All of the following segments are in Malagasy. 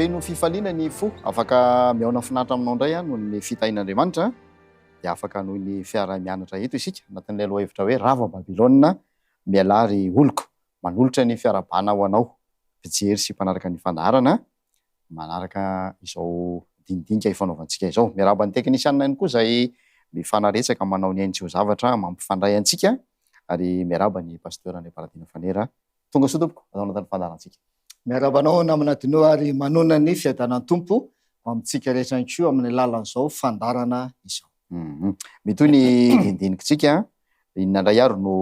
Feno fifaliana ny fo. Afaka mihaona finaritra aminao indray aho noho ny fitahian'Andriamanitra. Dia afaka hanohy ny fiaraha-mianatra eto isika, anatin'ilay lohahevitra hoe Rava Babylona, mialà ry oloko. Manolotra ny fiarahabana ho anao mpijery sy mpanaraka ny fandaharana manaraka izao dinidinika ifanaovantsika izao. Miarahaba ny teknisianina ihany koa izay mifanaretsaka manao ny ainy tsy ho zavatra mampifandray antsika ary miarahaba ny Pasteur Andriamparadina Fanera. Tonga soa tompoko ato anatin'ny fandaharantsika. Miarahaba anao namana Dino ary manona ny fiadanan'ny Tompo ho amintsika rehetra ihany koa amin'ny alalan'izao fandaharana izao. Mitohy ny dinidinikitsika, inona indray ary no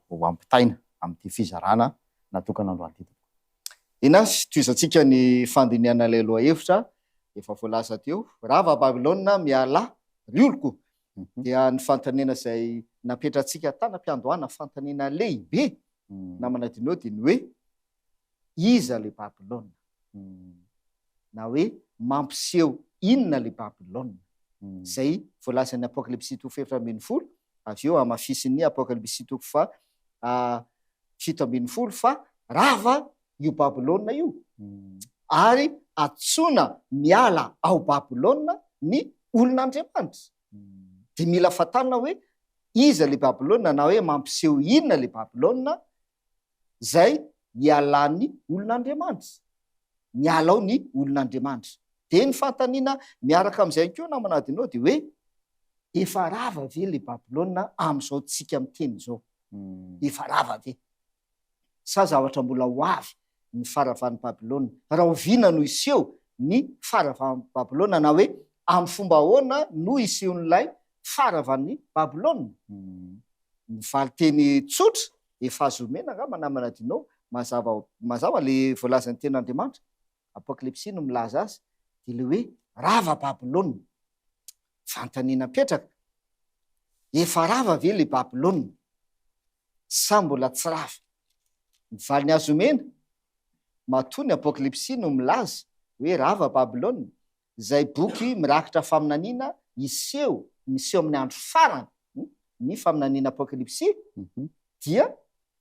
ho ampitaina amin'ity fizarana natokana androany ity tompoko? Ina, tohizantsika ny fandinihana ilay lohahevitra efa voalaza teo, Rava Babylona, mialà, ry oloko! Dia ny fanontaniana izay napetrantsika tany am-piandohana, fanontaniana lehibe, namana Dino, dia ny hoe, Iza ilay Babylona? Na hoe, mampiseho inona ilay Babylona? Izay voalazan'ny Apokalypsy toko faha-14, avy eo hamafisin'ny Apokalypsy toko faha 17 fa rava io Babylona io, ary antsoina miala ao Babylona ny olon'Andriamanitra. Dia mila fantarina hoe iza ilay Babylona na hoe mampiseho inona ilay Babylona izay hialan'ny olon'Andriamanitra. Miala ao ny olon'Andriamanitra. Dia ny fanontaniana miaraka amin'izay ihany koa namana Adino dia hoe efa rava ve ilay Babylona amin'izao tsika miteny izao? Efa rava ve? Sa zavatra mbola ho avy ny faharavan'i Babylona? Rahoviana no hiseho ny faharavan'i Babylona na hoe amin'ny fomba ahoana no hisehoan'ilay faharavan'i Babylona? Ny valinteny tsotra efa azo omena angamba namana Dino, mazava mazava le voalazan'ny tenin'Andriamanitra, Apokalypsy no milaza azy, dia le hoe rava Babylona. Fanontaniana mipetraka, efa rava ve le Babylona sa mbola tsy rava? Ny valiny azo omena, matoa ny Apokalypsy no milaza hoe rava Babylona, izay boky mirakitra faminaniana hiseho miseho amin'ny andro farany, ny faminaniana Apokalypsy, dia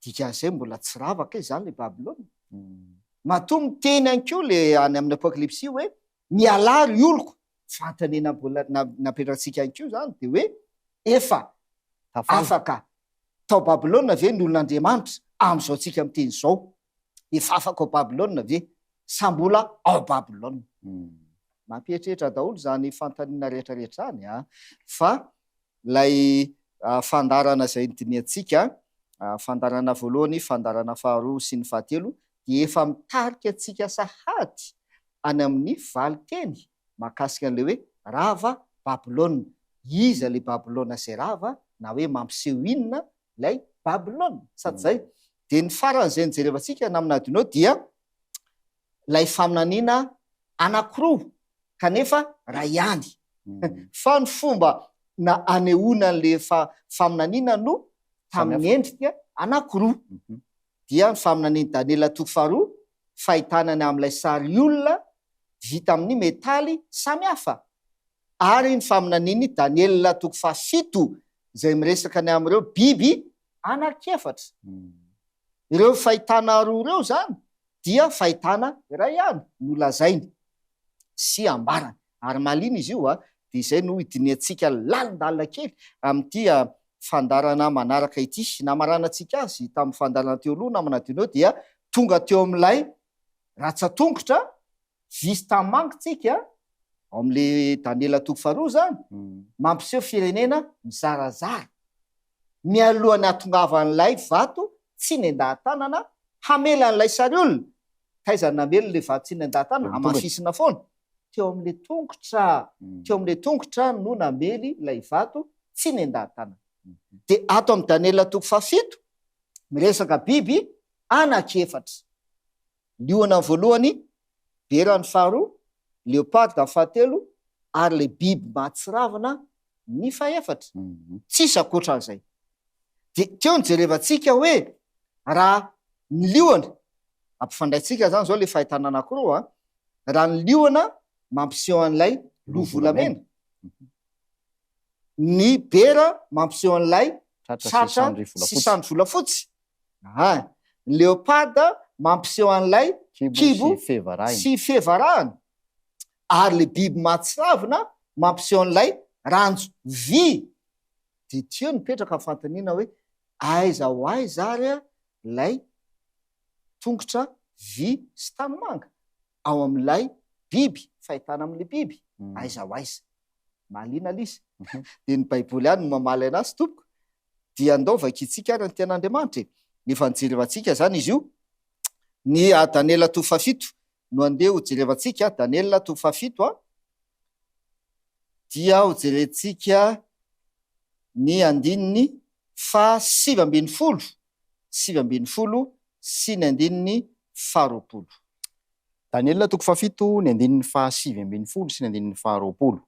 dikan'izay mbola tsy rava kay izany ilay Babylona. Matoa miteny ihany koa ilay any amin'ny Apokalypsy hoe mialà ry oloko, fanontaniana mbola napetratsika ihany koa izany dia hoe efa afaka tao Babylona ve ny olon'Andriamanitra amin'izao tsika miteny izao? Efa afaka ao Babylona ve sa mbola ao Babylona? Mampieritreritra daholo izany fanontaniana rehetra rehetra izany a! Fa ilay fandaharana izay nodinihantsika, fandaharana voalohany, fandaharana faharoa sy ny fahatelo, dia efa mitarika antsika sahady any amin'ny valin-teny mahakasika an'ilay hoe rava Babylona. Iza ilay Babylona izay rava na hoe mampiseho inona ilay Babylona. Sady izay. Dia ny farany izay nojerevantsika namana Adino dia ilay faminaniana anankiroa kanefa iray ihany. Fa ny fomba na anehoana an'ilay faminaniana no tamin'ny endrika anankiroa. Dia ny faminanian'i Daniela toko faharoa, fahitana ny amin'ilay sary olona vita amin'ny metaly samihafa, ary ny faminanian'i Daniela toko fahafito izay miresaka ny amin'ireo biby anankiefatra. Ireo fahitana roa ireo izany dia fahitana iray ihany no lazainy sy ambarany. Ary mahaliana izy io, dia izay no hidinihantsika lalindalina kely amin'ity fandaharana manaraka ity. Namaranantsika azy tamin'ny fandaharana teo aloha namana Dino dia tonga teo amin'ilay ratsan-tongotra Vista manko tsika ao amle Daniela toko faharoa zany mampiseho firenena mizarazara mialohan'ny hahatongavan'ilay vato tsy nendahan-tanana hamela an'ilay sariolona. Taiza no namely le vato tsy nendahan-tanana? Hamafisina foana. Teo amle tongotra, teo amle tongotra no namely ilay vato tsy nendahan-tanana. Dia ato amin'ny Daniela toko fahafito miresaka biby anankiefatra. Liona ny voalohany, bera ny faharoa, leoparda ny fahatelo ary ilay biby mahatsiravina ny fahefatra. Tsisy ankoatran'izay. Dia teo no jerevantsika hoe raha ny liona, ampifandraintsika izany izao ilay fahitana anankiroa an, raha ny liona mampiseho an'ilay loha volamena, ny bera mampiseho an'ilay tratra sy sandry volafotsy, Aha. Ny leopard mampiseho an'ilay kibo sy fe varahina. Ary le biby mahatsiravina mampiseho an'ilay ranjo vy. Dia teo nipetraka ny fanontaniana hoe aiza ho aiza ary ilay tongotra vy sy tanimanga ao amin'ilay biby, fahitana amin'ilay biby, aiza ho aiza. Mahaliana ilay izy. Dia ny Baiboly ihany no mamaly anazy tompoko. Dia andao vakintsika ary ny tenin'Andriamanitra e. Efa nijerevantsika izany izy io. Ny Daniela toko fahafito no andeha ho jerevantsika, Daniela toko fahafito a, dia ho jerentsika ny andininy faha 19, 19 sy ny andininy faha-20. Daniela toko fahafito, ny andininy faha-19 sy ny andininy faha-20.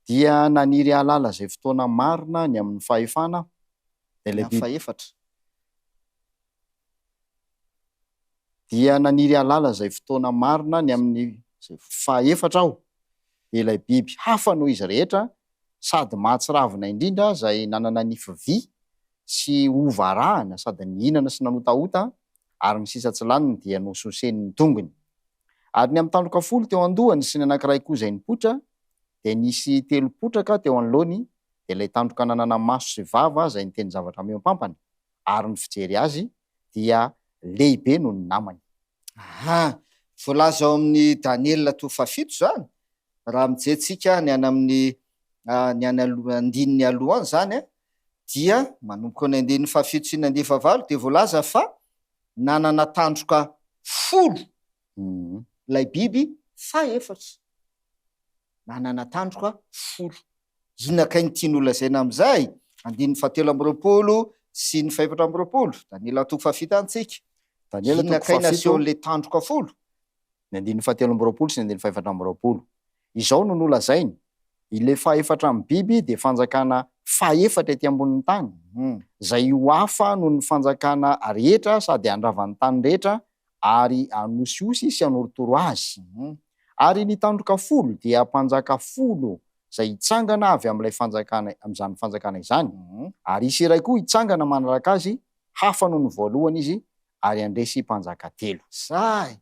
Dia naniry hahalala izay fotoana marina ny amin'ny fahefana aho, dia ilay Ny biby. fahefatra. Dia naniry hahalala izay fotoana marina ny amin'ny fahefatra aho, dia ilay biby hafa noho izy rehetra sady mahatsiravina indrindra izay nanana nify vy sy hova arahana sady nihinana sy nanotahota ary ny sisa tsy laniny dia nososeny ny tongony. Ary ny amin'ny tandroka folo teo an-dohany sy ny anankiray koa izay nipoitra dia nisy telo potraka teo anoloany, dia ilay tandroka nanana maso sy vava izay niteny zavatra mihoampampana. ary ny fijery azy dia lehibe noho ny namany. Aha, voalaza ao amin'ny Daniela toko fahafito izany, raha mijery tsika ny any amin'ny ny any aloha andininy aloha any izany dia manomboka ny andininy fahafito sy ny andininy fahavalo dia voalaza fa nanana tandroka folo ilay biby fahefatra. Nanana tandroka folo. Inona kay no tiany holazaina amin'izay? Andininy fahatelo amby 20 sy ny faha-24, Daniela toko fahafito antsika. Daniela Inona toko kay fahafito. nasehon'ilay tandroka folo? Ny andininy fahatelo amby 20 sy ny andininy faha-24. Izao no nolazainy, Ilay fahefatra amin'ny biby dia fanjakana fahefatra ety ambonin'ny tany, izay ho hafa noho ny fanjakana rehetra sady handrava ny tany rehetra ary hanosihosy sy hanorotoro azy. Ary ny tandroka folo dia mpanjaka folo izay hitsangana avy amin'ilay fanjakana, amin'izany fanjakana izany, ary hisy iray koa hitsangana manaraka azy, hafa noho ny voalohany izy, ary handresy mpanjaka telo. Zay!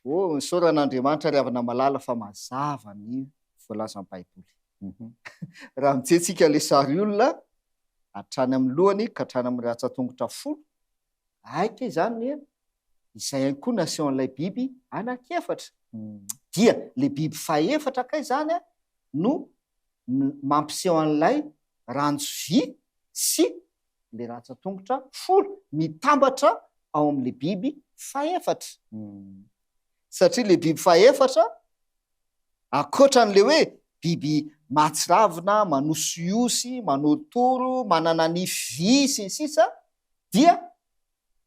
Oh, misaora an'Andriamanitra ry havana malala fa mazava ny voalazan'ny Baiboly. Raha mijery tsika ilay sary olona, hatrany amin'ny lohany ka hatrany amin'ny ratsan-tongotra folo, Aika izany izay ihany koa nasehon'ilay biby anankiefatra. Dia ilay biby fahefatra kay izany no mampiseho an'ilay ranjo vy sy ilay rantsan-tongotra folo mitambatra ao amin'ilay biby fahefatra. Satria ilay biby fahefatra, ankoatra an'ilay hoe biby mahatsiravina, manosihosy, manorotoro, manana nify vy sy ny sisa, dia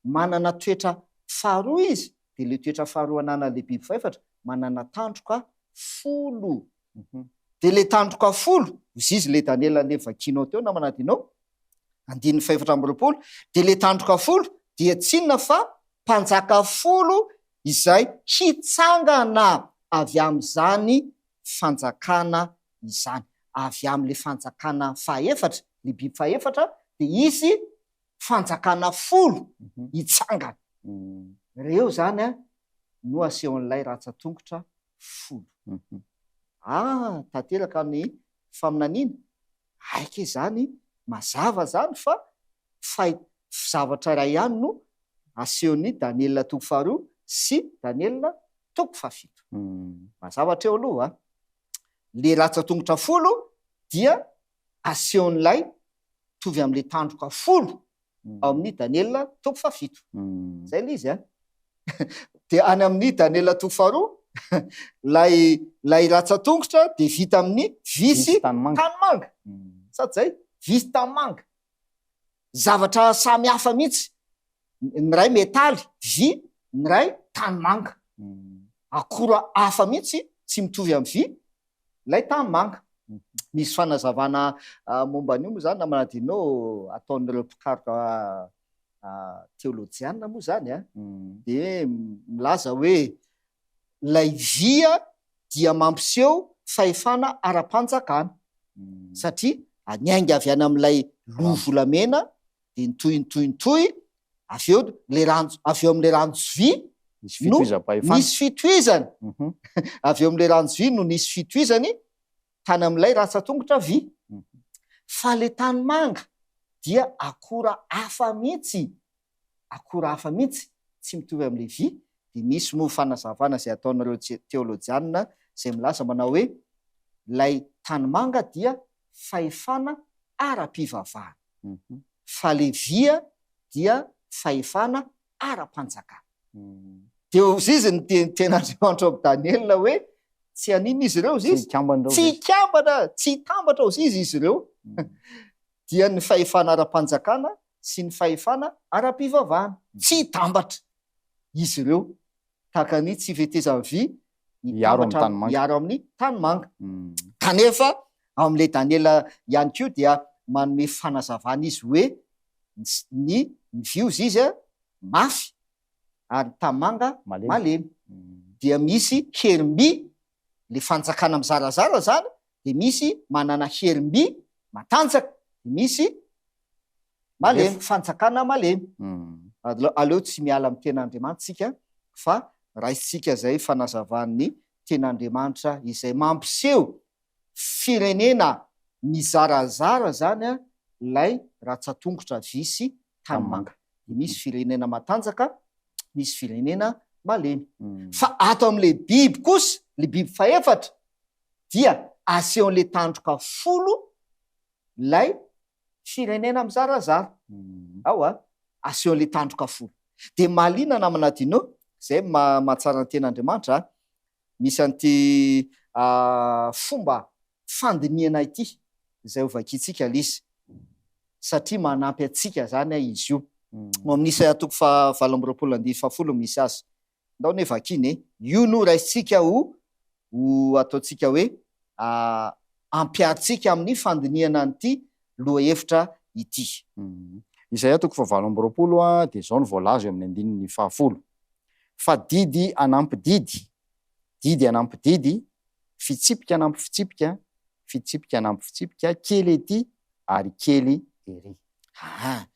manana toetra faharoa izy, dia ilay toetra faharoa ananan'ilay biby fahefatra, manana tandroka folo. Dia ilay tandroka folo, hozy izy ilay Daniela anie vakianao teo namana Dino, andininy faha-24, dia ilay tandroka folo dia tsy inona fa mpanjaka folo izay hitsangana avy amin'izany fanjakana izany. Avy amin'ilay fanjakana fahefatra, ilay biby fahefatra, dia hisy fanjakana folo hitsangana. Ireo izany no asehon'ilay rantsan-tongotra folo. Ah, tanteraka ny faminaniana. Aika izany, mazava izany fa fay zavatra iray ihany no asehon'i Daniela toko faharoa sy Daniela toko fahafito. Mazava hatreo aloha. Le rantsan-tongotra folo dia asehon'ilay mitovy amin'ilay tandroka folo ao amin'ny Daniela toko fahafito. Izay ilay izy an. Dia any amin'ny Daniela toko faharoa, ilay ilay ratsan-tongotra dia vita amin'ny vy sy tanimanga. Sa tsy izay? Vy sy tanimanga. Zavatra samy hafa mihitsy. Ny iray metaly, vy, ny iray tanimanga. Akora hafa mihitsy, tsy mitovy amin'ny vy, Ilay tanimanga. Misy fanazavana momba an'io moa izany namana Dino ataon'ireo mpikaroka teolojiana moa izany an, dia milaza hoe ilay vy dia mampiseho fahefana ara-panjakana satria niainga avy any amin'ilay loha volamena dia nitohy nitohy nitohy avy eo ilay ranjo avy eo amin'ilay ranjo vy. Nisy no fitohizam-pahefana. nisy fitohizany. Avy eo amin'ilay ranjo vy no nisy fitohizany tany amin'ilay rantsan-tongotra vy. Fa ilay tanimanga dia akora hafa mihitsy, akora hafa mihitsy, tsy mitovy amin'ilay vy. Dia misy moa fanazavana izay ataon'ireo teolojianina izay milaza manao hoe ilay tanimanga dia fahefana ara-pivavahana, fa ilay vy dia fahefana ara-panjakana. Dia hozy izy ny tenin'Andriamanitra ao amin'i Daniela hoe tsy haninona izy ireo, hozy izy, tsy hikambana, tsy hitambatra, hozy izy, izy ireo. Dia ny fahefana ara-panjakana sy ny fahefana ara-pivavahana, tsy hitambatra izy ireo, tahaka ny tsy fetezan'ny vy hitambatra hiaro amin'ny tanimanga. Kanefa ao amin'ilay Daniela ihany koa dia manome fanazavana izy hoe ny ny vy hozy izy mafy ary ny tanimanga malemy. Dia misy herim-by, ilay fanjakana mizarazara izany dia misy manana herim-by matanjaka, dia misy malemy, fanjakana malemy. Aleo tsy miala amin'ny ten'Andriamanitra isika fa raisintsika izay fanazavan'ny ten'Andriamanitra izay mampiseho firenena mizarazara izany ilay ratsan-tongotra vy sy tanimanga. Dia misy firenena matanjaka, misy firenena malemy. Fa ato amin'ilay biby kosa, ilay biby fahefatra, dia asehon'ilay tandroka folo ilay firenena mizarazara. Ao a, asehon'ilay tandroka folo. Dia mahaliana namana Dino, izay mahatsara ny tenin'Andriamanitra a, misy an'ity fomba fandinihana ity izay hovakintsika Lisy, satria manampy antsika izany izy io. Ao amin'ny Isaia toko faha 28 andininy fahafolo no misy azy. Ndao anie vakiana e. Io no raisintsika ho ho ataontsika hoe ampiharintsika amin'ny fandinihana an'ity lohahevitra ity. Isaia toko faha 28 dia izao no voalaza eo amin'ny andininy fahafolo, Fa didy anampy didy, didy anampy didy, fitsipika anampy fitsipika, fitsipika anampy fitsipika, kely ety ary kely ery. Aa!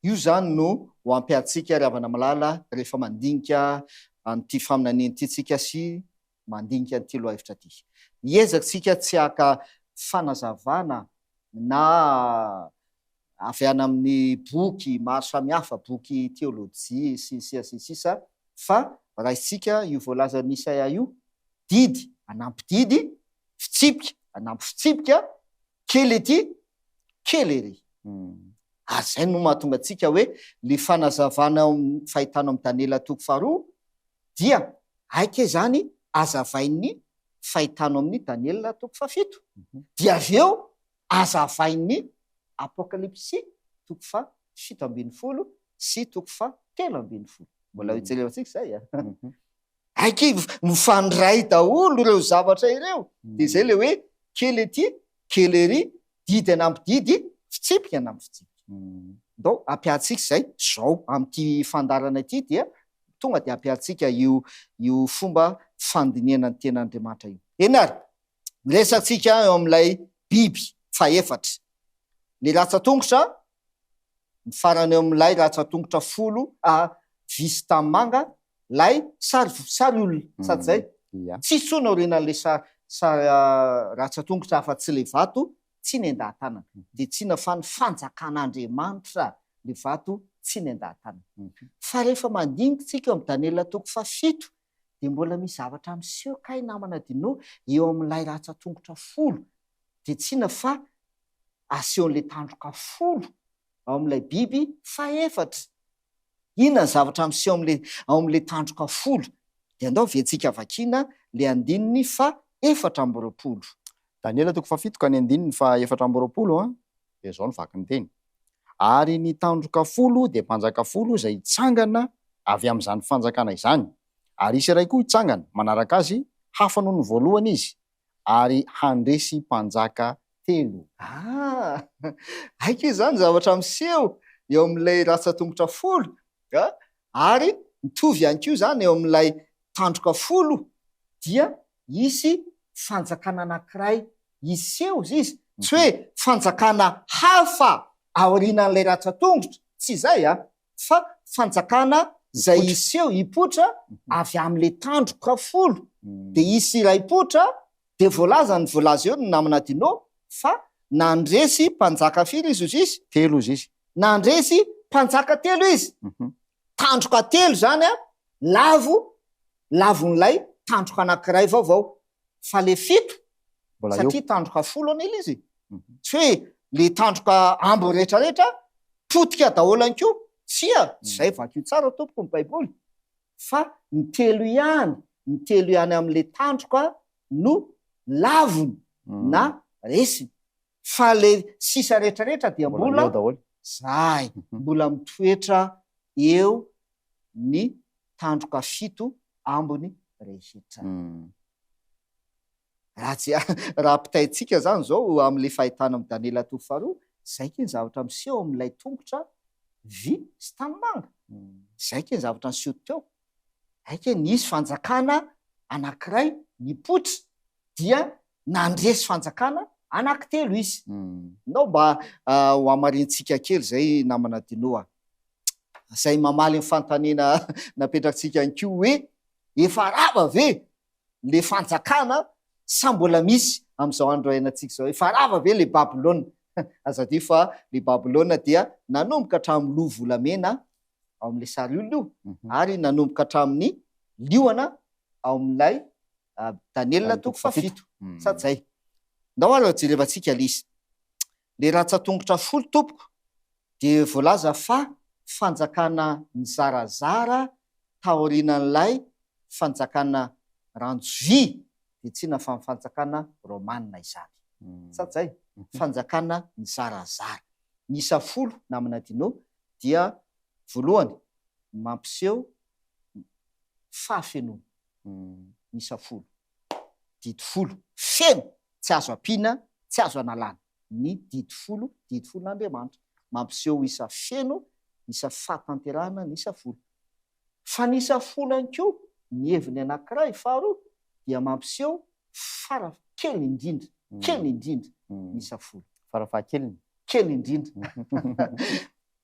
Io izany no ho ampiantsika ry havana malala rehefa mandinika an'ity faminaniana ity tsika sy mandinika an'ity lohahevitra ity. Hiezaka isika tsy haka fanazavana na avy any amin'ny boky maro samihafa, boky teolojia sy ny sisa sy ny sisa, fa raisintsika io voalazan'i Isaia io, didy anampy didy, fitsipika anampy fitsipika, kely ety, kely ery. Ary izay no mahatonga antsika hoe le fanazavana ao amin'ny fahitana ao amin'ny Daniela toko faharoa dia aika izany azavain'ny fahitana ao amin'ny Daniela toko fahafito. Dia avy eo azavain'ny Apokalypsy toko faha 17 sy toko faha 13. Mbola hojerevantsika izay a. Aika mifandray daholo ireo zavatra ireo. Dia izay ilay hoe kely ety, kely ery, didy anampy didy, fitsipika anampy fitsipika. Ndao ampiantsika izay zao amin'ity fandaharana ity dia tonga dia ampiantsika io io fomba fandinihana ny ten'Andriamanitra io. Eny ary, miresatsika eo amin'ilay biby fahefatra. Ny ratsan-tongotra, ny farany eo amin'ilay ratsan-tongotra folo a vy sy tanimanga, lay sary sary olona, sady izay. Tsy hisy intsony aorianan'ilay sary sary ratsan-tongotra afa-tsy ilay vato tsy nendaha-tanana. Dia tsy inona fa ny fanjakan'Andriamanitra ilay vato tsy nendaha-tanana. Fa rehefa mandinika isika eo amin'i Daniela toko fahafito dia mbola misy zavatra miseho kay namana Dino eo amin'ilay ratsan-tongotra folo dia tsy inona fa asehon'ilay tandroka folo ao amin'ilay biby fahefatra. Inona ny zavatra miseho amin'ilay ao amin'ilay tandroka folo? Dia andao ventsika vakiana ilay andininy faha 24. Daniela toko fahafito ka ny andininy faha 24 dia izao no vaky ny teny, Ary ny tandroka folo dia mpanjaka folo izay hitsangana avy amin'izany fanjakana izany, ary hisy iray koa hitsangana manaraka azy, hafa noho ny voalohany izy, ary handresy mpanjaka telo. Ah! Aika izany zavatra miseho eo amin'ilay ratsan-tongotra folo a! Ary mitovy ihany koa izany eo amin'ilay tandroka folo dia hisy fanjakana anankiray hiseho izy izy, tsy hoe fanjakana hafa aorianan'ilay ratsan-tongotra, tsy izay a! Fa fanjakana Izay hiseho, hipoitra avy amin'ilay tandroka folo. Dia hisy iray hipoitra, dia voalaza ny voalaza eo ny namana Dino fa nandresy mpanjaka firy izy ozy izy? Telo ozy izy. Nandresy mpanjaka telo izy. Tandroka telo izany an, lavo, lavon'ilay tandroka anankiray vaovao. Fa le fito, Mbola eo. satria tandroka folo anie ilay izy e. Tsy hoe le tandroka ambiny rehetrarehetra potika daholo ihany koa. Tsia, tsy izay, vakio tsara tompoko ny baiboly. Fa ny telo ihany, ny telo ihany amin'ilay tandroka no lavony na resiny. Fa le sisa rehetrarehetra dia Mbola eo mbola daholo. zay, mbola mitoetra eo ny tandroka fito ambiny rehetra. Raha tsy raha ampitaintsika izany izao amin'ilay fahitana amin'i Daniela toko faharoa, izay kay ny zavatra miseho amin'ilay tongotra vy sy tanimanga. Izay kay ny zavatra niseho teo. Hay kay nisy fanjakana anankiray nipoitra dia nandresy fanjakana anankitelo izy. Ndao mba ho hamarintsika kely izay namana Dino a. Izay mamaly ny fanontaniana napetrakintsika ihany koa hoe efa rava ve le fanjakana sa mbola misy amin'izao andro iainantsika izao? Efa rava ve le Babylona? Aza adino fa le Babylona dia nanomboka hatramin'ny loha volamena ao amin'ilay sary olona io ary nanomboka hatramin'ny liona ao amin'ilay Daniela toko fahafito. Sa tsy zay? Ndao ary jerevantsika le izy. Le rantsan-tongotra folo tompoko dia voalaza fa fanjakana nizarazara taorianan'ilay fanjakana ranjovy dia tsy inona fa ny fanjakana romana izany. Sa tsy zay? Fanjakana nizarazara. Ny isa folo namana Dino dia voalohany mampiseho fahafenoana. Ny isa folo. Didy folo. Feno! Tsy azo ampiana, tsy azo analana. Ny didy folo, didy folon'Andriamanitra. Mampiseho isa feno, isa fahatanterahana ny isa folo. Fa ny isa folo ihany koa, ny heviny anankiray, faharoa, dia mampiseho fara kely indrindra, kely indrindra ny isa folo. Fara fahakeliny. Kely indrindra.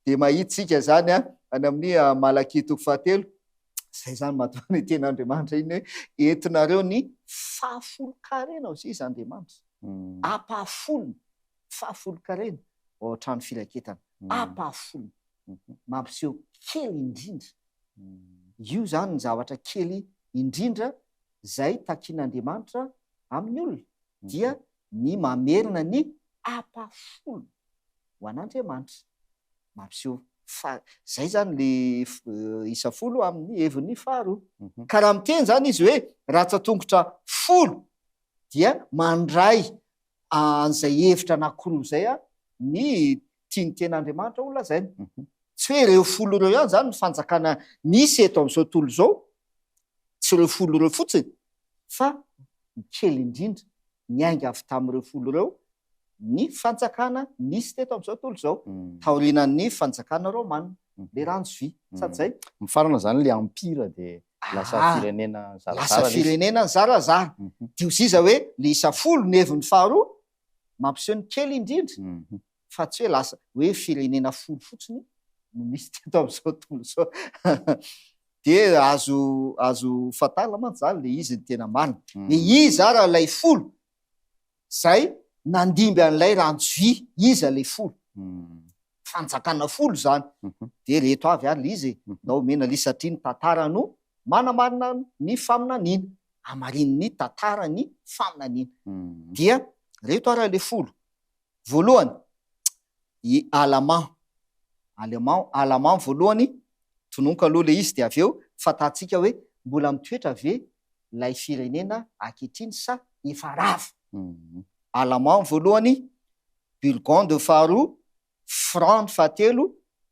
Dia mahita isika izany any amin'ny Malakia toko fahatelo, izay izany mahatonga ny tenin'Andriamanitra iny hoe entinareo ny fahafolon-karena hoy izy Andriamanitra. Ampahafolony, fahafolon-karena ao an-trano firaketana. Ampahafolony. Mampiseho kely indrindra. Io izany ny zavatra kely indrindra izay takian'Andriamanitra amin'ny olona, dia ny mamerina ny ampahafolony ho an'Andriamanitra. Mampiseho fa izay izany le isa folo amin'ny heviny faharoa. Ka raha miteny izany izy hoe ratsan-tongotra folo dia mandray an'izay hevitra anankiroa izay ny tian'ny tenin'Andriamanitra ho lazaina. Tsy hoe ireo folo ireo ihany izany ny fanjakana nisy eto amin'izao tontolo izao, tsy ireo folo ireo fotsiny, fa ny kely indrindra niainga avy tamin'ireo folo ireo ny fanjakana nisy teto amin'izao tontolo izao, taorianan'ny fanjakana romana, le ranjo vy, sa tsy izay? Mifarana izany le empire dia lasa firenena zarazara. Lasa firenena zarazara. Dia hoy iza hoe le isa folo ny heviny faharoa mampiseho ny kely indrindra fa tsy hoe lasa hoe firenena folo fotsiny no misy teto amin'izao tontolo izao. Dia azo azo fantarina mantsy izany le izy ny tena marina. Hoe iza ara ilay folo izay nandimby an'ilay ranjo vy, iza ilay folo? Fanjakana folo izany. Dia reto avy ary ilay izy e, ndao omena ilay izy satria ny tantara no manamarina ny faminaniana. Hamarinin'ny tantara ny faminaniana. Dia reto ara ilay folo. Voalohany, i Alaman. Alaman, Alaman voalohany, tononiko aloha ilay izy dia avy eo fantatsika hoe mbola mitoetra ve ilay firenena ankehitriny sa efa rava. Alaman voalohany, Burgonde faharoa, Franc ny fahatelo,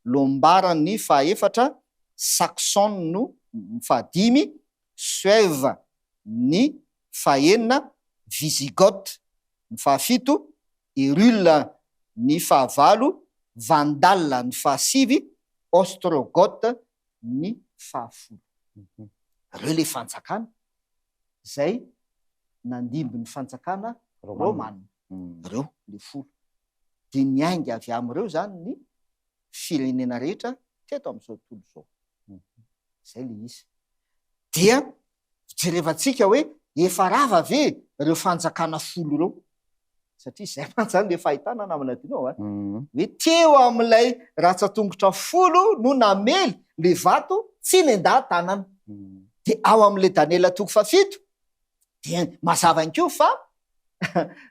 Lombard ny fahaefatra, Saxon no fahadimy, Suève ny fahenina, Visigoth ny fahafito, Hérule ny fahavalo, Vandale ny fahasivy, Ostrogoth ny fahafolo. Ireo ilay fanjakana izay nandimby ny fanjakana romana. Ireo ilay folo. Dia niainga avy amin'ireo izany ny firenena rehetra teto amin'izao tontolo izao. Zay le izy. Dia jerevantsika hoe efa rava ve ireo fanjakana folo ireo? Satria izay mantsy zany le fahitana namana Dino a. Hoe teo amin'ilay ratsan-tongotra folo no namely le vato tsy nendaha-tanana. Dia ao amin'ilay Daniela toko fahafito dia mazava ihany koa fa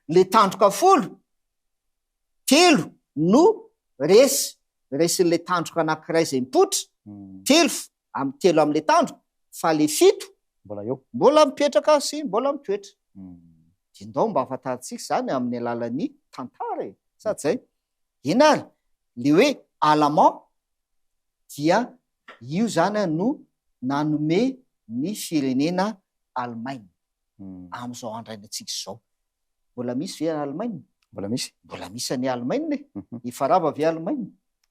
le tandroka folo, telo no resy, resin'ilay tandroka anankiray izay mipoitra, telo amin'ny telo amin'ilay tandroka, fa le fito mbola eo, mbola mipetraka sy mbola mitoetra. Dia ndao mba hafantarintsika izany amin'ny alalan'ny tantara e, sa tsy izay? Eny ary, le hoe Alaman dia io izany no nanome ny firenena Alemaina amin'izao andro iainantsika izao. Mbola misy ve Alemaina? Mbola misy. Mbola misy an'i Alemaina e. Efa rava ve Alemaina?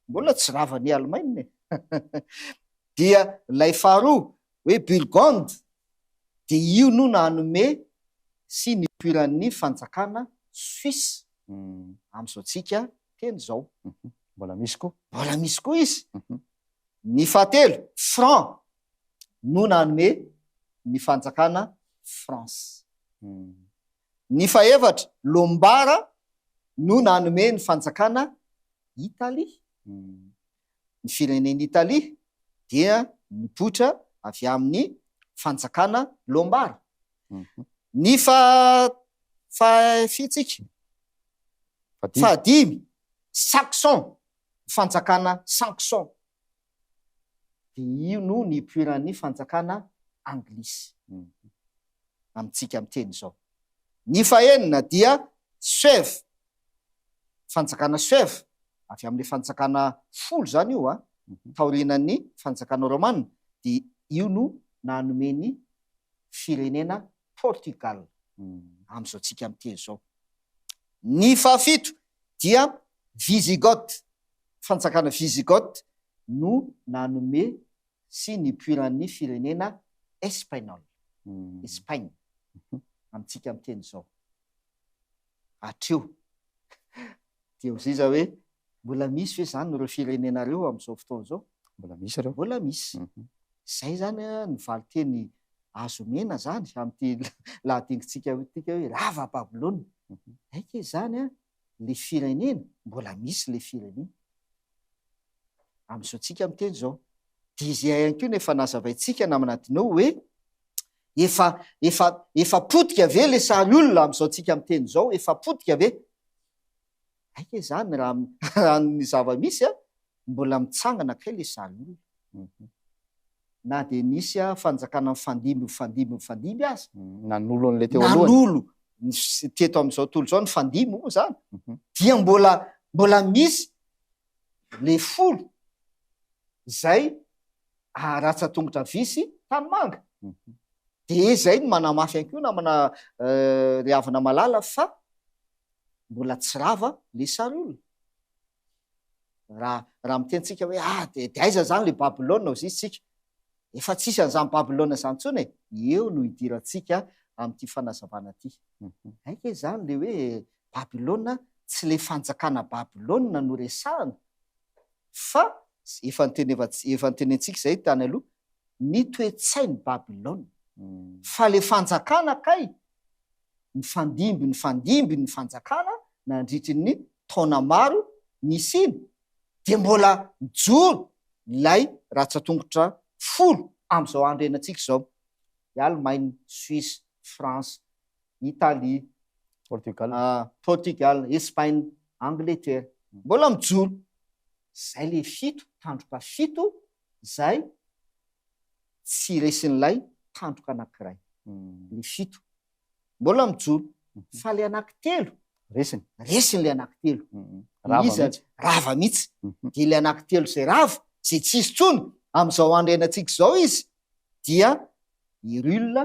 Mbola tsy rava an'i Alemaina e. Dia ilay faharoa hoe Burgonde dia io no nanome sy nipoiran'ny fanjakana Suisse amin'izao tsika teny izao. Mbola misy koa. Mbola misy koa izy. Ny fahatelo, Franc no nanome ny fanjakana France. Ny fahefatra, Lombard no nanome ny fanjakana Italie. Ny firenena Italie dia nipoitra avy amin'ny fanjakana Lombard. Ny fahafitsika, fahadimy, Saxon, fanjakana Saxon. Dia io no nipoiran'ny fanjakana anglisy amintsika miteny izao. Ny fahenina dia Suève, fanjakana Suève, avy amin'ilay fanjakana folo izany io an, taorianan'ny fanjakana romana, dia io no nanome ny firenena Portugal amin'izao tsika miteny izao. Ny fahafito dia Visigoth, fanjakana Visigoth no nanome sy nipoiran'ny firenena Espainol, Espagne, amintsika miteny izao. Hatreo. Dia hoy iza hoe, mbola misy ve izany ireo firenena ireo amin'izao fotoana izao? Mbola misy ireo. Mbola misy. Izay izany ny valinteny azo omena izany amin'ity lahadingintsika ity hoe rava Babylona. Aika izany le firenena, mbola misy le firenena. Amin'izao tsika miteny izao. Dia izay ihany koa no efa nazavaintsika namana Adino hoe efa efa efa potika ve le sary olona amin'izao tsika miteny izao, efa potika ve? Aika izany raha raha ny zava-misy a, mbola mitsangana kay le sary olona. Na dia nisy fanjakana mifandimby mifandimby mifandimby aza. Nanolo an'ilay teo alohany. Nanolo ny teto amin'izao tontolo izao nifandimby moa izany. Dia mbola mbola misy le folo izay ratsan-tongotra vy sy tanimanga. Dia izay no manamafy ihany koa namana ry havana malala fa mbola tsy rava le sary olona. Raha raha miteny tsika hoe ah de de aiza zany le Babylona hozy izy tsika. Efa tsisy an'izany Babylona izany intsony e. Eo no idirantsika amin'ity fanazavana ity. Aika izany le hoe Babylona tsy le fanjakana Babylona no resahana fa efa niteneva efa nitenentsika izay tany aloha ny toe-tsain'i Babylona. Fa le fanjakana kay nifandimby nifandimby ny fanjakana nandritry ny taona maro nisiany dia mbola mijoro ilay ratsan-tongotra folo amin'izao andro iainantsika izao, i Alemaina, Suisse, France, Italie, Portugal, Portugal, Espaina, Angleterre. Mbola mijoro. Izay ilay fito, tandroka fito izay tsy resin'ilay tandroka anankiray. Ilay fito. Mbola mijoro. Fa ilay anankitelo. Resiny. Resiny ilay anankitelo. Rava mihitsy. Rava mihitsy. Dia ilay anankitelo izay rava, izay tsy hisy intsony amin'izao andro iainantsika izao izy, dia Hyrule,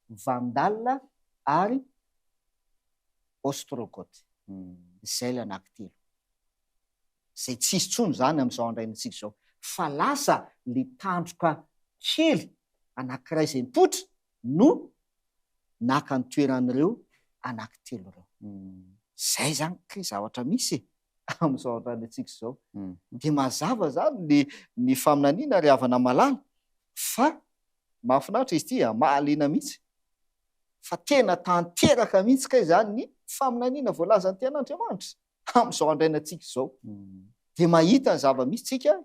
Vandal ary Ostrogoth. Izay ilay anankitelo. Izay tsy hisy intsony izany amin'izao andro iainantsika izao. Fa lasa ilay tandroka kely anankiray izay mipoitra no naka ny toeran'ireo anankitelo ireo. Izay izany kay zavatra misy e, amin'izao andro iainantsika izao. Dia mazava izany ny ny faminaniana ry havana malala. Fa mahafinaritra izy ity a, mahaliana mihitsy fa tena tanteraka mihitsy kay izany ny faminaniana voalazan'ny Tenin'Andriamanitra amin'izao andrainantsika izao. Dia mahita ny zava-misy tsika,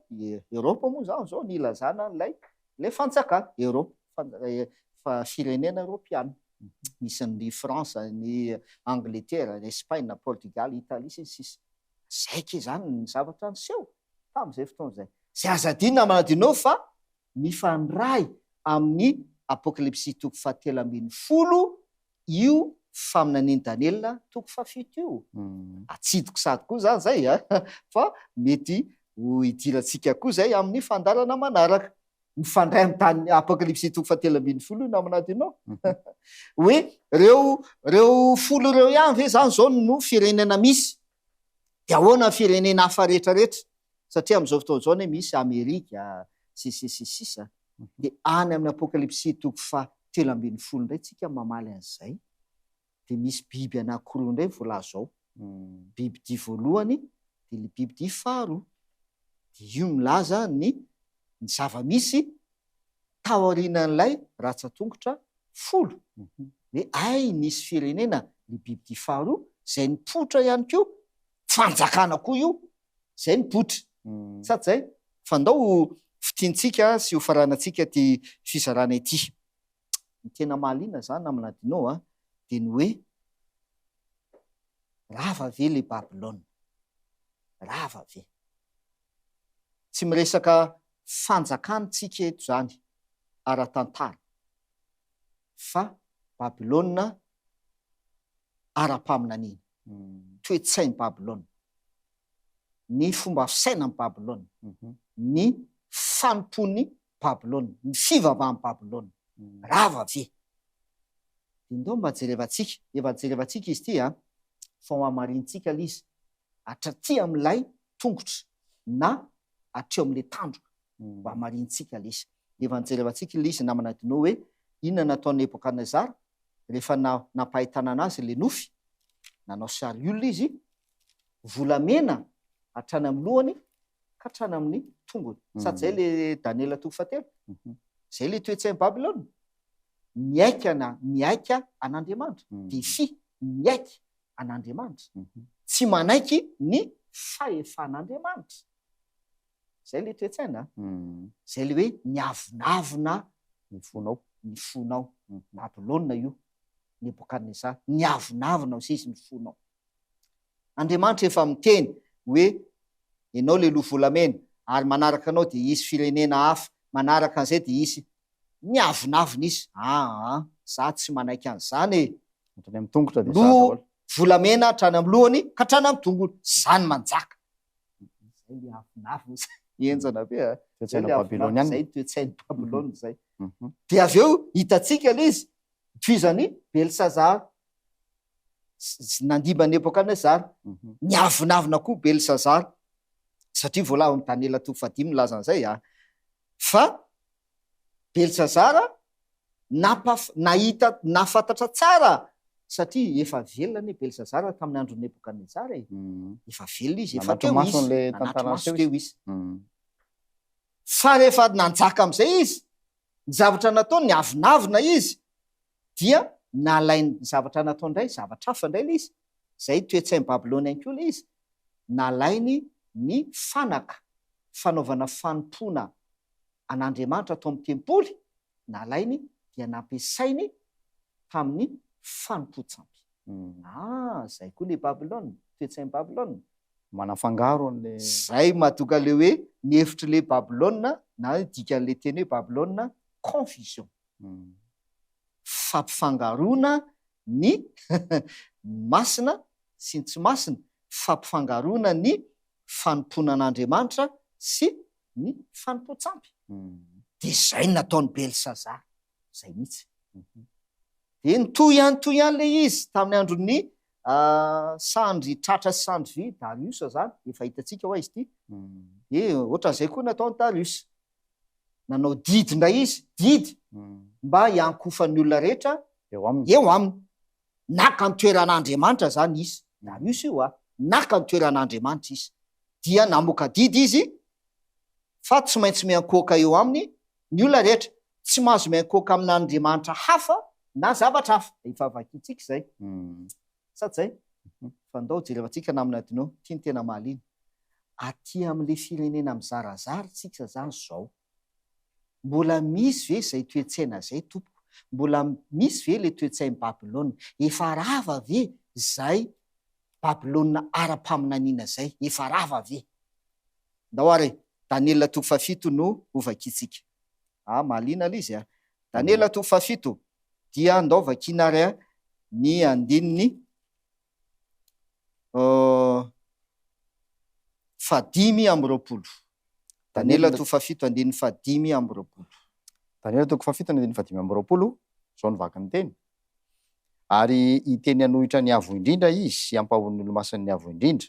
Eropa moa izany izao ny ilazana an'ilay ilay fanjakana, Eropa, fa firenena eropeana. Misy ny France, ny Angletera, ny Espaina, Portugal, Italie sy ny sisa. Zay kay izany ny zavatra niseho tamin'izay fotoana izay. Izay aza adino namana adinao fa mifandray amin'ny Apokalypsy toko fahatelo ambinifolo io faminanian'i Daniela toko fahafito io. Atsidiko sady koa izany izay a, fa mety ho hidirantsika koa izay amin'ny fandaharana manaraka. Mifandray amin'ny tany Apokalypsy toko fahatelo ambinifolo io namana adinao. Hoe reo reo folo ireo ihany ve izany izao no firenena misy? Dia ahoana ny firenena hafa rehetra rehetra? Satria amin'izao fotoana izao anie misy Amerika sy sy sy sisa. Dia any amin'ny Apokalypsy toko fahatelo ambinifolo indray tsika mamaly an'izay. Dia misy biby anankiroa indray voalaza ao. Bibidia voalohany dia ilay bibidia faharoa. Dia io milaza ny ny zava-misy taorianan'ilay ratsan-tongotra folo. Hoe hay nisy firenena ilay bibidia faharoa izay nipoitra ihany koa, fanjakana koa io, izay nipoitra. Sady izay, fa ndao ho fintintsika sy ho faranantsika ity fizarana ity. Ny tena mahaliana izany namana Dino a, dia ny hoe rava ve ilay Babylona? Rava ve? Tsy miresaka fanjakana tsika eto izany ara-tantara fa Babylona ara-paminaniana, toe-tsain'i Babylona, ny fomba fisainan'i Babylona, ny fanompoan'i Babylona, ny fivavahan'i Babylona. Rava ve? Dia ndao mba jerevantsika, efa jerevantsika izy ity an, fa ho hamarintsika ilay izy, hatraty amin'ilay tongotra na hatreo amin'ilay tandroka mba hamarintsika ilay izy. Efa nijerevantsika ilay izy namana Dino hoe inona nataon'i Nebokadnezara rehefa nampahay tanana azy ilay nofy, nanao sary olona izy, volamena hatrany amin'ny lohany ka hatrany amin'ny tongony. Sady izay ilay Daniela toko fahatelo. Izay ilay toe-tsain'i Babylona. Mihaika na mihaika an'Andriamanitra. Défi, mihaika an'Andriamanitra. Tsy manaiky ny fahefan'Andriamanitra. Izay ilay toe-tsaina a. Izay ilay hoe niavonavona ny fonao. Ny fonao. Babylona io, Nebokadnezara. Niavonavona hoy izy ny fonao. Andriamanitra efa miteny hoe ianao ilay loha volamena ary manaraka anao dia hisy firenena hafa, manaraka an'izay dia hisy Miavonavona izy, aa, za tsy manaiky an'izany e! Hatrany amin'ny tongotra dia za daholo. Volamena hatrany amin'ny lohany ka hatrany amin'ny tongony, za no manjaka. Zay le avonavona zay, henjana be a! Toe-tsaina babyloniana. Zay toe-tsain'i Babylona zay. Dia avy eo hitantsika le izy, tohizan'i Belsazara, nandimby an'i Nebokadnezara, niavonavona koa Belsazara, satria voalaza ao amin'ny Daniela toko fahadimy milaza an'izay a! Fa Belsazara nampaf, nahita, nahafantatra tsara, satria efa velona anie Belsazara tamin'ny andron'i Nebokadnezara e. Efa velona izy, efa teo Nanatri-maso izy, an'ilay tantara nanatri-maso niseho teo izy. izy. Fa rehefa nanjaka amin'izay izy, ny zavatra nataony, niavonavona izy, dia nalainy, ny zavatra nataony indray, zavatra hafa indray ilay izy, izay toe-tsain'i Babylona ihany koa ilay izy, nalainy ny fanaka fanaovana fanompoana an'Andriamanitra tao amin'ny tempoly, nalainy dia nampiasainy tamin'ny fanompoan-tsampy. Ah, izay koa ilay Babylona, toe-tsain'i Babylona. Manafangaro an'ilay. Izay mahatonga ilay hoe ny hevitr'ilay Babylona na ny dikan'ilay teny hoe Babylona, confusion. Fampifangaroana ny masina sy ny tsy masina, fampifangaroana ny fanompoana an'Andriamanitra sy ny fanompoan-tsampy. Dia izay no nataon'i Belsazara, izay mihitsy. Dia nitohy ihany nitohy ihany ilay izy tamin'ny andron'ny sandry tratra sy sandry vy, Darius izany, efa hitantsika hoa izy ity. Dia ohatran'izay koa nataon'i Darius. Nanao didy indray izy, didy, mba hiankohofan'ny olona rehetra eo aminy. Eo aminy. Naka ny toeran'Andriamanitra izany izy. Darius io a. Naka ny toeran'Andriamanitra izy. Dia namoaka didy izy fa tsy maintsy miankohoka eo aminy Ny olona rehetra, tsy mahazo miankohoka amin'andriamanitra hafa na zavatra hafa. Efa vakintsika izay. Sa tsy izay? Fa ndao jerevantsika namana Adino, ity no tena mahaliana. Aty amin'ilay firenena mizarazara tsika izany izao. Mbola misy ve izay toe-tsaina izay tompoko? Mbola misy ve ilay toe-tsain'i Babylona? Efa rava ve izay Babylona ara-paminaniana izay? Efa rava ve? Ndao ary e! Daniela toko fahafito no hovakintsika. Ah, mahaliana ilay izy a! Daniela toko fahafito, dia ndao vakiana ary a ny andininy fahadimy amby roapolo. Daniela toko fahafito andininy fahadimy amby roapolo. Daniela toko fahafito andininy fahadimy amby roapolo, izao no vaky ny teny. Ary hiteny hanohitra ny Avo Indrindra izy sy hampahory ny olomasin'ny Avo Indrindra,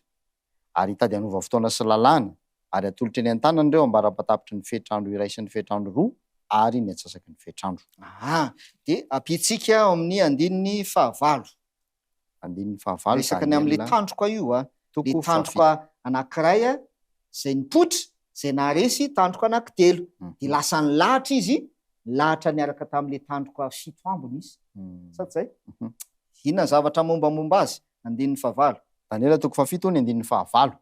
ary hitady hanova fotoana sy lalàna, ary hatolotra eny an-tanany ireo ambara-patapitry ny fetr'andro iray sy ny fetr'andro roa ary ny antsasaky ny fetr'andro. Aha, dia ampiantsika ao amin'ny andininy fahavalo. Andininy fahavalo, Resaka ny amin'ilay Daniela tandroka io a, toko ilay tandroka fahafito. anankiray a, izay nipoitra, izay naharesy tandroka anankitelo. Dia lasa nilahatra izy, nilahatra niaraka tamin'ilay tandroka fito ambiny izy. Sa tsy izay? Inona ny zavatra mombamomba azy? Andininy fahavalo. Daniela toko fahafito ny andininy fahavalo.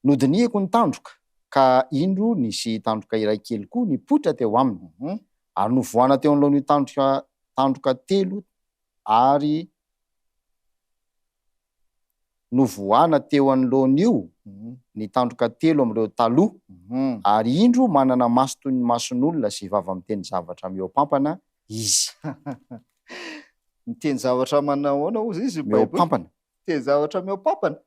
Nodinihiko ny tandroka, ka indro nisy tandroka iray kely koa nipoitra teo aminy, ary novohana teo anoloan'io tandroka tandroka telo ary novohana teo anoloan'io ny tandroka telo amin'ireo taloha, ary indro manana maso toy ny mason'olona sy vava miteny zavatra mihoa-pampana izy. Miteny zavatra manao ahoana hozy izy Baiboly? Mihoa-pampana. Miteny zavatra mihoa-pampana.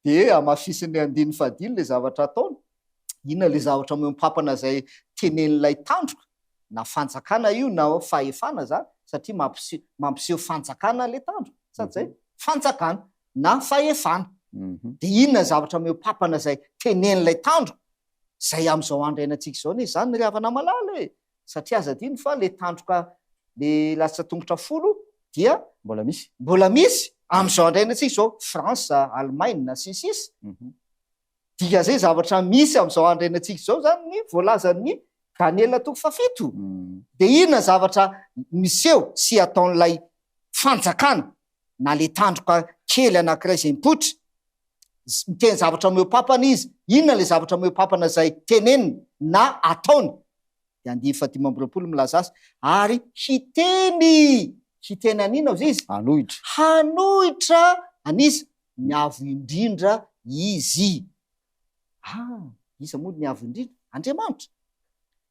Dia hamafisin'ilay andininy fahadimy ilay zavatra ataony. Inona ilay zavatra mihoa-pampana izay tenenin'ilay tandroka? Na fanjakana io na fahefana izany, satria mampiseho mampiseho fanjakana ilay tandroka. Sa tsy izay? Fanjakana na fahefana. Dia inona ny zavatra mihoa-pampana izay tenenin'ilay tandroka? Izay amin'izao andro iainantsika izao anie izany ry havana malala e! Satria aza adino fa le tandroka le latsa-tongotra folo dia Mbola misy. mbola misy amin'izao andro iainantsika izao, France, Allemagne, sy ny sisa. Dikan'izay zavatra misy amin'izao andro iainantsika izao izany ny voalazan'ny Daniela toko fahafito. Dia inona zavatra miseho sy ataon'ilay fanjakana na le tandroka kely anankiray izay mipoitra? Miteny zavatra mihoa-pampana izy. Inona ilay zavatra mihoa-pampana izay teneniny na ataony? Dia andininy fahadimy amby roapolo milaza azy, ary hiteny, hiteny an'inona hozy izy? Hanohitra. Hanohitra an'iza? Ny Avo Indrindra izy. Ah, iza moa ny Avo Indrindra? Andriamanitra.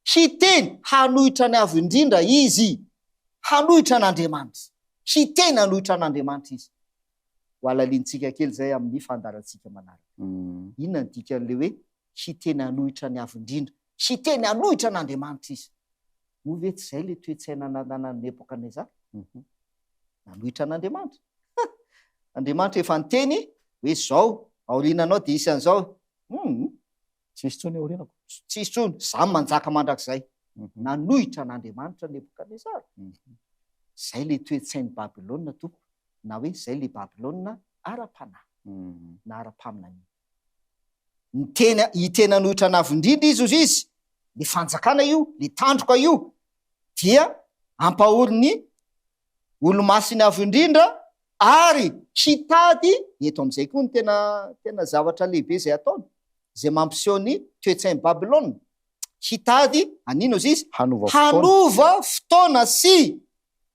Hiteny hanohitra ny Avo Indrindra izy. Hanohitra an'Andriamanitra. Hiteny hanohitra an'Andriamanitra izy. Ho halalintsika kely izay amin'ny fandaharantsika manaraka. Inona ny dikan'ilay hoe hiteny hanohitra ny Avo Indrindra? Hiteny hanohitra an'Andriamanitra izy. Moa ve tsy izay ilay toe-tsaina nananan'i Nebokadnezara? Nanohitra an'Andriamanitra. Andriamanitra efa niteny hoe izao, aoriananao dia hisy an'izao. Hum. Tsy hisy intsony aorianako. Tsy hisy intsony. Izaho manjaka mandrakizay. Nanohitra an'Andriamanitra Nebokadnezara. Izay ilay toe-tsain'i Babylona, tompoko, na hoe izay ilay Babylona ara-panahy, na ara-paminaniana. Niteny, hiteny hanohitra an'Avo Indrindra izy, hozy izy, le fanjakana io, le tandroka io, dia hampahory ny Olomasin'ny Avo Indrindra ary hitady, eto amin'izay koa ny tena, tena zavatra lehibe izay ataony, izay mampiseho ny toe-tsain'i Babylona, hitady an'inona hozy izy? Hanova fotoana. Hanova fotoana sy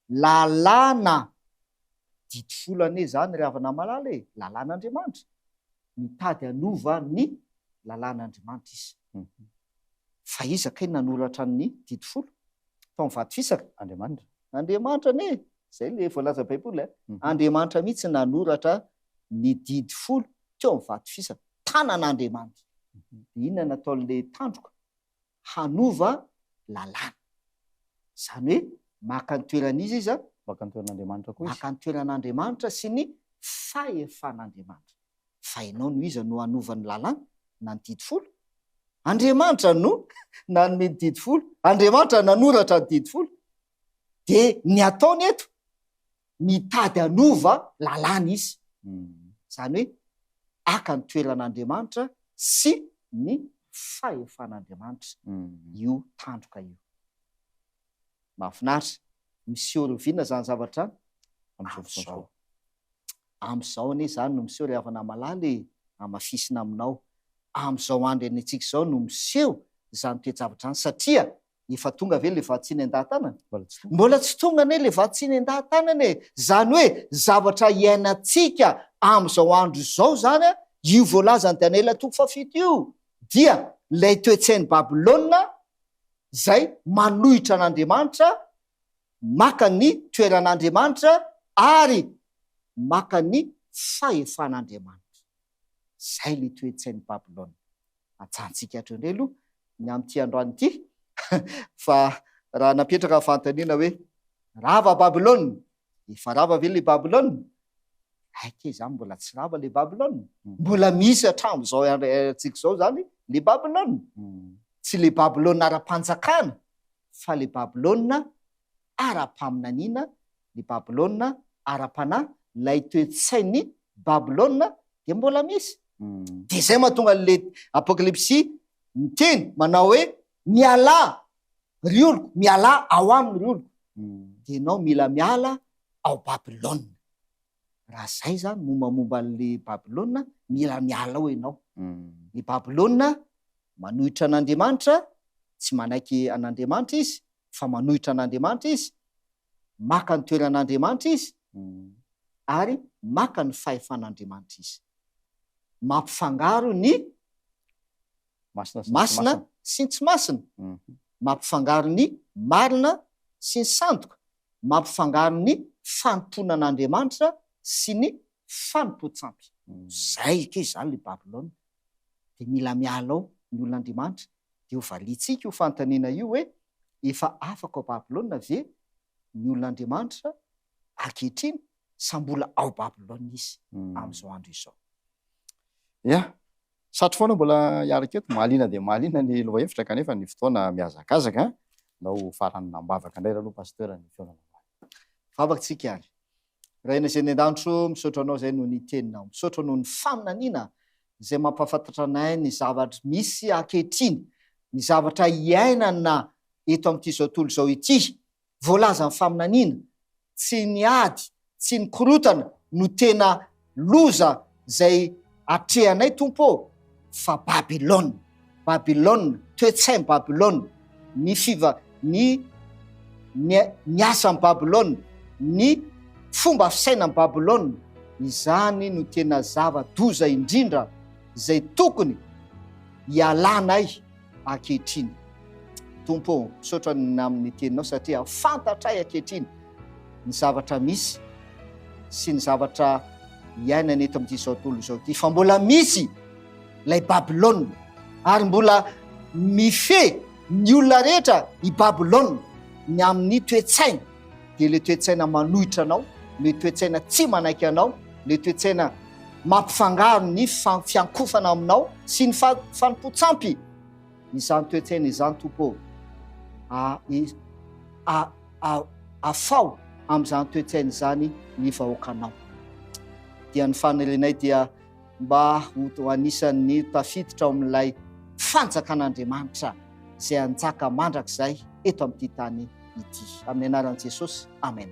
lalàna. Didy folo anie izany ry havana malala e, lalàn'Andriamanitra. Mitady hanova ny lalàn'Andriamanitra izy. Fa iza kay nanoratra ny didy folo? Tao amin'ny vato fisaka? Andriamanitra. Andriamanitra anie e! Izay ilay voalaza Baiboly e. Andriamanitra mihitsy nanoratra ny didy folo teo amin'ny vato fisaka. Tanan'Andriamanitra. Dia inona nataon'ilay tandroka? Hanova lalàna. Izany hoe maka ny toeran'iza izy an? Maka ny toeran'Andriamanitra koa izy. Maka ny toeran'Andriamanitra sy ny fahefan'Andriamanitra. Fa ianao no iza no hanova ny lalàna na ny didy folo? Andriamanitra no nanome ny didy folo. Andriamanitra nanoratra ny didy folo. Dia ny ataony eto, mitady hanova lalàna izy. Izany hoe haka ny toeran'Andriamanitra sy ny. fahefan'Andriamanitra io tandroka io. Mahafinaritra. Miseho roviana izany zavatra izany? Amin'izao fotoana izao. Amin'izao anie izany no miseho ry havana malala e, hamafisina aminao. Amin'izao andro iainantsika izao no miseho izany toe-javatra izany satria efa tonga ve ilay vatsy nendaha-tanana? Mbola tsy tonga. Mbola tsy tonga anie ilay vatsy nendaha-tanana e! Izany hoe zavatra iainantsika amin'izao andro izao izany an, io voalazan'i Daniela toko fahafito io dia ilay toe-tsain'i Babylona izay manohitra an'Andriamanitra, maka ny toeran'Andriamanitra ary maka ny fahefan'Andriamanitra. Izay ilay toe-tsain'i Babylona. Ajantsika hatreo indray aloha ny amin'ity androany ity fa raha napetraka ny fanontaniana hoe rava Babylona, efa rava ve ilay Babylona? Aika izany mbola tsy rava ilay Babylona. Mbola misy hatramin'izao androntsika izao izany ilay Babylona. Tsy ilay Babylona ara-panjakana fa ilay Babylona ara-paminaniana, ny Babylona ara-panahy, ilay toe-tsain'i Babylona dia mbola misy. Dia izay mahatonga an'ilay Apokalypsy miteny manao hoe mialà ry oloko, mialà ao aminy ry oloko. Dia ianao mila miala ao Babylona. Raha izay izany mombamomba an'ilay Babylona, mila miala ao ianao. Ny Babylona manohitra an'Andriamanitra, tsy manaiky an'Andriamanitra izy, fa manohitra an'Andriamanitra izy, maka ny toeran'Andriamanitra izy, ary maka ny fahefan'Andriamanitra izy. Mampifangaro ny masina sy ny tsy masina, mampifangaro ny marina sy ny sandoka, mampifangaro ny fanompoana an'Andriamanitra sy ny fanompoan-tsampy. Izay kay izany ilay Babylona. Dia mila miala ao ny olon'Andriamanitra. Dia ho valiantsika io fanontaniana io hoe, efa afaka ao Babylona ve ny olon'Andriamanitra ankehitriny sa mbola ao Babylona izy amin'izao andro izao? Ya, satry foana mbola hiaraka eto, mahaliana dia mahaliana ny lohahevitra kanefa ny fotoana mihazakazaka. Ndao faranana am-bavaka indray aloha Pasteur ny fihaonana androany. Vavaka tsika ary. Rainay izay any an-danitro, misaotra Anao izay noho ny Teninao. Misaotra noho ny faminaniana izay mampahafantatra anay ny zavatra misy ankehitriny, ny zavatra iainana eto amin'ity izao tontolo izao ity. Voalazan'ny faminaniana, tsy ny ady, tsy ny korotana no tena loza izay atrehanay Tompo ô, fa Babylona, Babylona, toe-tsain'i Babylona, ny fiva, ny, ny, ny asan'i Babylona, ny fomba fisainan'i Babylona, izany no tena zava-doza indrindra izay tokony hialanay ankehitriny. Tompo ô, misaotra ny amin'ny teninao satria fantatray ankehitriny ny zavatra misy sy ny zavatra iainana eto amin'ity izao tontolo izao ity, fa mbola misy ilay Babylona ary mbola mifehy ny olona rehetra i Babylona ny amin'ny toe-tsaina, dia ilay toe-tsaina manohitra anao, ilay toe-tsaina tsy manaiky anao, ilay toe-tsaina mampifangaro ny fiankofana aminao sy ny fanompoan-tsampy. Izany toe-tsaina izany, Tompo ô, a, a, a, afaho amin'izany toe-tsaina izany ny vahoakanao. Dia ny fanirianay dia mba ho anisan'ny tafiditra ao amin'ilay fanjakan'Andriamanitra izay hanjaka mandrakizay eto amin'ity tany ity. Amin'ny anaran'i Jesosy, amen.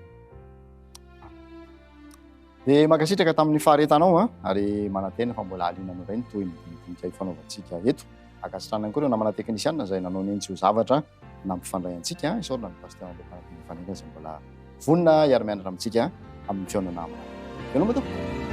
Dia mankasitraka tamin'ny faharetanao an, ary manantena fa mbola hahaliana anao indray ny tohin'ny dinidinika ifanaovantsika eto. Ankasitrahana ihany koa ireo namana teknisianina izay nanao ny ainy tsy ho zavatra nampifandray antsika. Isaorana ny Pasteur Andriampanantena Faniriana izay mbola vonona hiara-mianatra amintsika amin'ny fihaonana manaraka. Veloma tompoko.